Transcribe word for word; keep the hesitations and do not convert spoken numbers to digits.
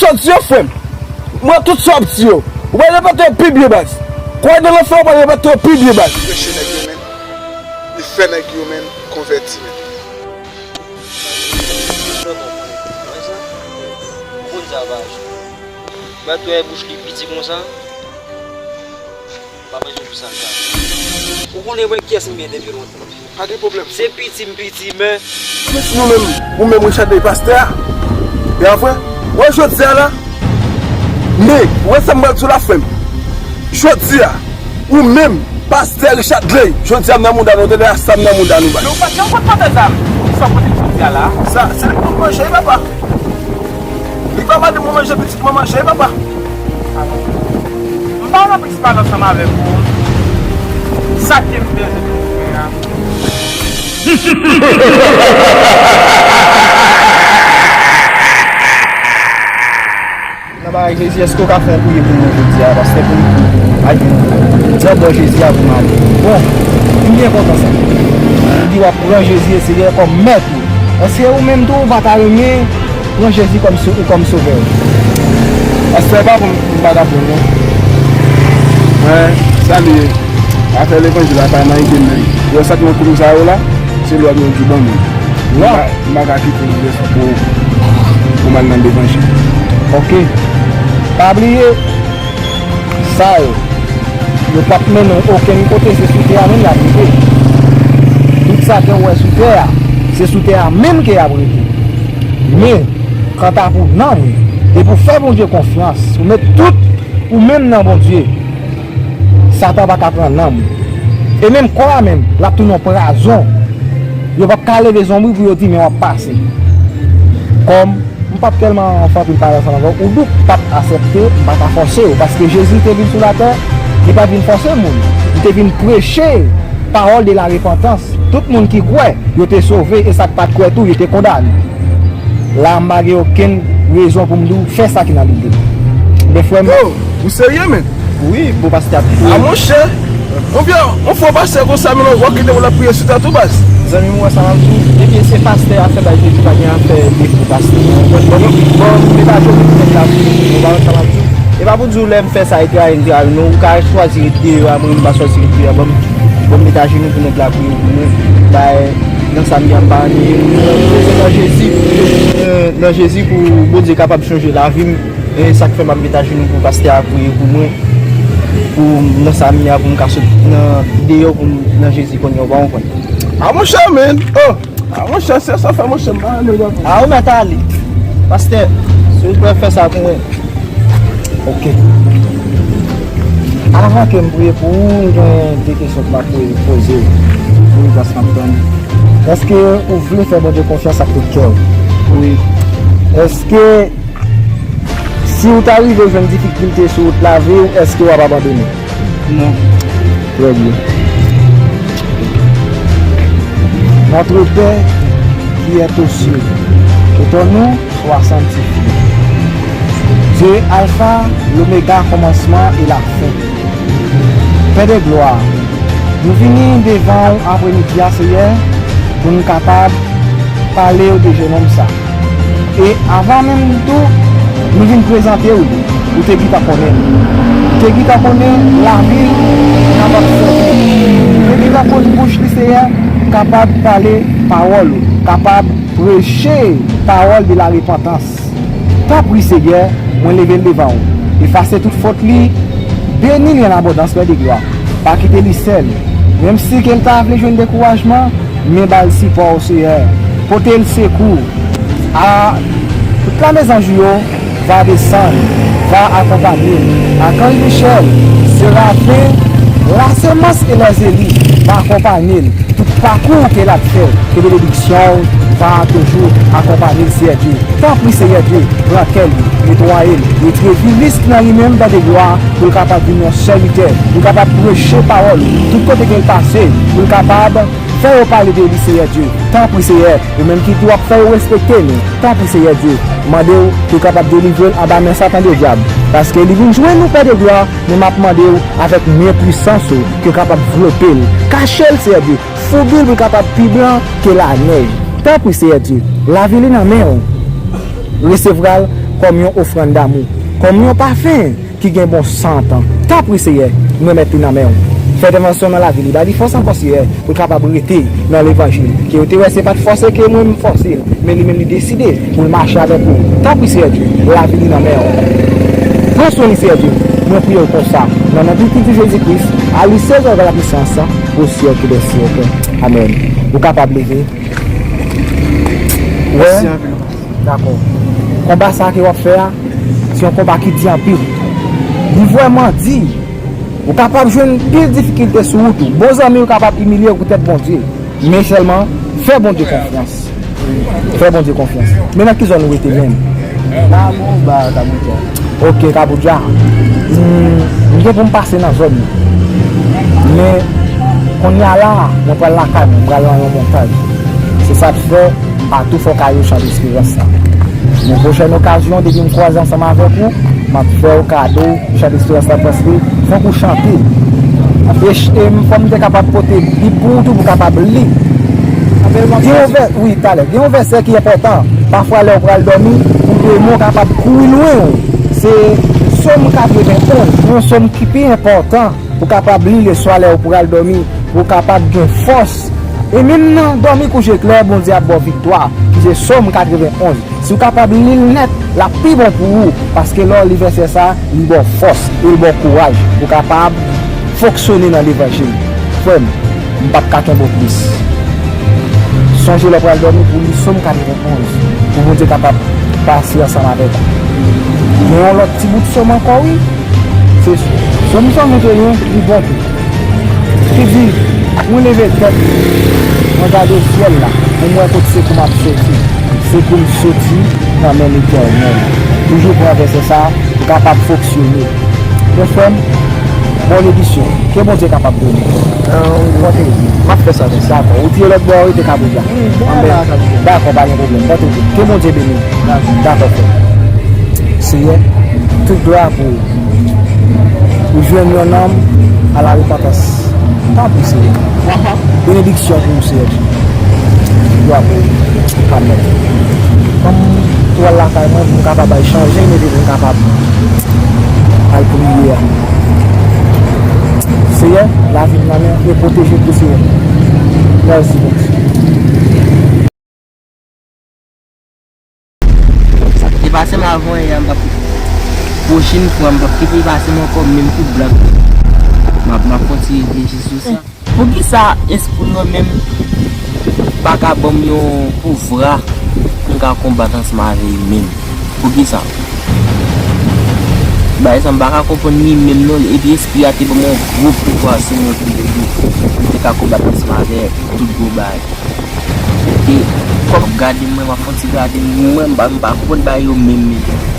Sòti yo, frè m. M wè tout sa w ap di yo. Ou pral repete yo pi byen, baz. Kwè nan lanfè, ou pral repete yo pi byen, baz. Li preche nèg yo, menn. Li fè nèg yo, menn, konvèti, menn. Ou konn sa, baz. Mwen twè bouch li piti konsa. Pa bezwen pou sa, sa. Ou konnen mwen kiyès m ye depi lontan. Pa gen pwoblèm. Se piti m piti, men. Men si nou menm, ou menm Richard Day pastè a. E apre, ou wè jodi a la, men, ou wè sa m pral di w la, frè m. Jodi a, ou menm, pastè Richard Day, jodi a m nan mouda nou, tande a sa m nan mouda nou, baz. Men ou pa t janm konn pòte zam, poukisa w pote l jodi a la? Sa, se li k manje, papa. Li pa mande mwen manje, pitit mwen manje, papa. M pa nan plis pale ansanm avèk ou. Sa k te m bezwen te fè a. Nan bagay Jezi, èske w ka fè yon priyè pou mwen jodi a, pastè, pou m al jwenn, di anba Jezi a pou m ale? Bon, m byen kontan sa. Ou di w ap pran Jezi e Seyè kòm mèt ou. Èske ou menm tou, ou pa ta renmen pran Jezi kòm so-, kòm sovè w? Pastè, pa pou m, m pa ka pran non. Mwen, sa li ye. Afè levanjil la pa nan ide m menm. Yo, sa k nan kouri sa yo la, se lwa nou di ban mwen. Lwa? M pa, m pa ka kite l pou, pou m al nan levanjil. Ok. Pa bliye, sa yo, yo p ap mennen w okenn kote, se sou tè a menm y ap rete. Tout sa ke w wè sou tè a, se sou tè a menm ke y ap rete. Men, kanta pou nanm ou, depi w fè Bondye konfyans, ou met tout ou menm nan Bondye, Satan pa ka pran nanm ou. E menm kò a menm, l ap tounen yon prazon. Yo p ap ka leve zonbri pou yo di men w ap pase. Kòm m p ap tèlman fè anpil pale ansanm avè w, ou douk p ap aksepte, m pa ka fòse w, paske Jezi te vin sou latè, li pa t vin fòse moun. Li te vin preche pawòl de la repantans. Tout moun ki kwè, yo te sove, e sa k pa t kwè tou, yo te kondane. La, m pa gen okenn rezon pou m di w fè sa ki nan lide m. Men frè m. Yo, ou serye, menn? Wi, bon pastè ap priye. A monchè, yon vye, yon fo pastè konsa, menn, w ap kite pou l ap priye sou tèt ou, baz. Zanmi m, ou wè sa m ap di w? Depi se pastè, afè bay Jezi pa gen afè defo pastè. Bon, bon, bon, bon, men pa jwe pou nèg la, bon, pa wè sa m ap di w. E pa pou di w lè m fè sa, e trayi m, trayi m, non, ou ka chwazi ret deyò a, mwen, m pa chwazi ret deyò a, ban m, ban m met ajenou pou nèg la priye pou mwen, bay, nan sa m ye a, m pa anyen, nan Jezi, nan Jezi pou Bondye kapab chanje lavi m. E sa k fè m ap met ajenou pou pastè a priye pou mwen, pou m nan sa m ye a, pou m ka sot nan deyò, pou m nan Jezi kounye a, ou pa konprann? A monchè, menn, oh, a monchè, se sa fè monchè, m pa anyen, non. A ou mèt ale. Pastè, silvouplè fè sa pou mwen. Ok. Avan ke m priye pou ou, m gen de kesyon pou m ap poze, poze w. Wi, paske m ap tann. Èske ou vle fè Bondye konfyans ak tout kè w? Wi. Èske si w ta rive jwenn difikilte sou wout lavi w, èske w ap abandone? Non. Très bien. Notre Père qui est aux cieux, que ton nom soit sanctifié. Dieu Alpha, l'Oméga, commencement et la fin. Pè de glwa, nou vini devan w apremidi a, Seyè, pou n kapab pale w de jennonm sa. E avan menm tou, nou vin prezante w li. Ou te gentan konnen l. Ou te gentan konnen lavi l kapab sèvi. Ou te gentan konn bouch li, Seyè, kapab pale pawòl ou, kapab preche pawòl de la repantans. Tanpri, Seyè, mwen leve l devan w. Efase tout fòt li, beni li an abondans, Pè de glwa. Pa kite li sèl. Menm si ke l ta vle jwenn dekourajman, men ba l sipò w, Seyè. Pote l sekou. A, tout lame zanj ou yo va desann, va akonpanye l. Akanj Michèl, Serafen, Lasemans e Lèzeli va akonpanye l. Tout pakou ke l ap fè, ke benediksyon w va toujou akonpanye l, Seyè Dye. Tanpri, Seyè Dye, pran kè li, netwaye l, retire viris ki nan li menm, Pè de glwa, pou l kapab vin yon sèvitè, pou l kapab preche pawòl ou tout kote ke l pase, pou l kapab fè yo pale de li, Seyè Dye. Tanpri, Seyè, ou menm ki di w ap fè yo respekte nou. Tanpri, Seyè Dye, mande w pou w kapab delivre l anba men Satan de dyab, paske li vin jwenn nou, Pè de glwa, men m ap mande w avèk men pwisans ou ke w kapab vlope l, kache l, Seyè Dye, foubi l pou l kapab pi blan ke lanèj. Tanpri, Seyè Dye, lavi li nan men w. Resevwa l kòm yon ofrann damou, kòm yon pafen ki gen bon sant. Tanpri, Seyè, m remèt li nan men w. Fè entèvansyon nan lavi li, ba li fòs ankò, Seyè, pou l kapab rete nan levanjil. Ke yo te wè se pa t fòse ke mwen m fòse l, men li menm li deside pou l mache avèk ou. Tanpri, Seyè Dye, lavi li nan men w. Pran swen li, Seyè Dye, mwen priye w konsa, nan non pitit ou Jezi Kris, a li sèl glwa, lapisans, o syèk dè syèk. Amèn. Ou kapab leve. Wè? Mèsi anpil. Dakò. Konba sa ke w ap fè a, se yon konba ki di anpil. Li vrèman di. Ou kapab jwenn pil difikilte sou wout ou. Bon zanmi w kapab imilye w poutèt Bondye. Men sèlman, fè Bondye konfyans. Fè Bondye konfyans. Men nan ki zòn ou rete menm? Nan Amoba, Kabodja. Ok, Kabodja. Hmm, m gen pou m pase nan zòn nan. Men, kounye a la, mwen pral lakay mwen, m pral nan yon montaj. Se sa k fè, m pa tou fè w kado chan desperans la. Yon pwochèn okazyon, depi m kwaze ansanm avèk ou, m ap fè w kado chan desperans la, paske fòk ou chante. E ch-, e m, fò m te kapab pote bib pou ou tou, pou w kapab li. Gen yon vè-, wi, talè. Gen yon vèsè ki enpòtan. Pafwa, lè w pral dòmi, ou dwe men w kapab kouri lwen w. Se Sòm katrevenn onz, yon sòm ki pi enpòtan pou w kapab li leswa lè w pral dòmi, pou w kapab gen fòs. E menm nan dòmi kouche klè, Bondye ap ba w viktwa, ki se Sòm katrevenn onz. Si w kapab li l nèt, l ap pi bon pou ou, paske lè w li vèsè sa, li ba w fòs e l ba w kouraj pou w kapab fonksyone nan levanjil. Frè m, m p ap ka kenbe w plis. Sonje lè w pral dòmi pou w li Sòm katrevenn onz, pou Bondye kapab pase ansanm avèk ou. Gen yon lòt ti bout sòm ankò, wi. Se Sòm san venteyen, li bon tou. Ki di, mwen leve tèt mwen, mwen gade syèl la, pou m wè kot sekou m ap soti. Sekou m soti nan men Letènèl. Toujou pran vèsè sa a, ou kapab fonksyone. Mon frè m, bòn edisyon. Ke Bondye kapab beni w. Pote l. M ap fè sa, men. Dakò. Ou di lòt bò, rete Kabodja. Wi, bon, la, Kabodja. Dakò, pa gen pwoblèm. Pote l. Ke Bondye beni w. Dakò. Dakò, frè. Seyè, tout glwa pou ou. Ou jwenn yon nanm a la repantans. Tanpri, Seyè. Benediksyon pou ou, Seyè Dye. Glwa pou ou. Amèn. Kòm ou al lakay mwen, pou m kapab al chanje, mete pou m kapab al priye a. Seyè, lavi m nan men w, e pwoteje m tou, Seyè. Mèsi, Bondye. Sa ki te pase m avan yè a, m p ap, pwochen fwa, m p ap kite l pase m ankò, menm kou blan. M ap, m ap kontinye reflechi sou sa. Poukisa espri yo menm pa ka ban m yon pouvwa pou m ka konbat ansanm avè yo menm? Poukisa? Bagay sa m pa ka konprann li menm non, epi espri a te ban m yon gwo pouvwa sou mwen pou m te, pou m te ka konbat ansanm avè tout gwo bagay. E kòm gade mwen, m ap fè yon ti gade mwen, m pa, m pa konprann bagay yo menm, menm.